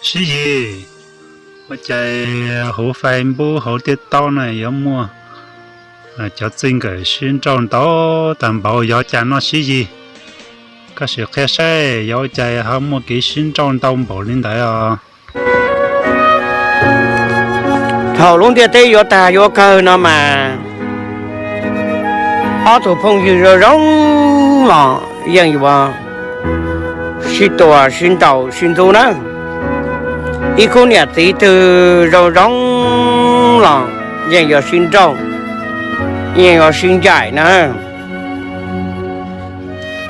Sib yig, ua cas huv Facebook hauv TikTok no yuav muaj cov txij nkawm sib nrauj ntau tag npaum, yog cas no sib yig? Koj sim qhia saib yog ua cas ho muaj kev sib nrauj ntau npaum li ntawd os. Thaum lub ntiaj teb yuav tag yuav kawg no mas, ob tug phooj ywg zoo zoo los yeej yuav sib tua sib ntaus sib ntxub na. Ib khub niam txiv twg zoo zoo los yeej yuav sib nrauj, yeej yuav sib ncaim na,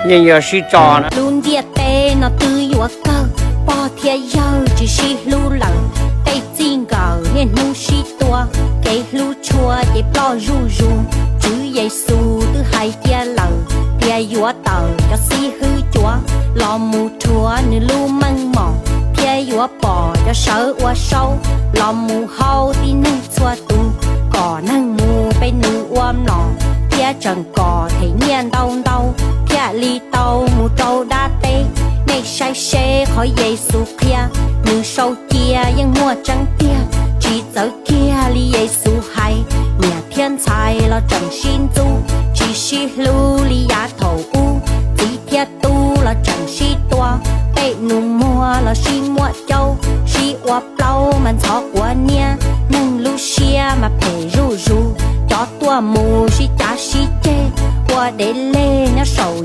yeej yuav sib tso na. Lub ntiaj teb no twb yuav kawg, pog thiab yawg tsis sib hlub lawm, tej txij nkawm niaj hnub sib tua, kev hlub tshua ces ploj zuj zus. Tswv Yexus twb hais tias lawm, tias yuav tawm cov xib hwb cuav los mus rhuav nws lub meej mom, thiab yuav pom cov sawv ua saub los mus hau tib neeg txhua tus, kom neeg mus pe nws ua mlom, thiab tseem kom them nyiaj ntau ntau, thiaj li tau mus rau dab teb. Nej saib seb qhov Yexus qhia, nws sau cia yeej muaj tseeb tiag, tsis txawv kiag li Yexus hais. Niam thiab ntxhais los tseem sib ntxub, tsis sib hlub li yav thaum ub, txiv thiab tub los tseem sib tua, tej nus muag los sib muab caub, sib ua plaub mas ntxhov quav niab, neeg lub siab mas phem zuj zus, cov tuaj mus sib cav sib ceg, ua dev lej nyob saum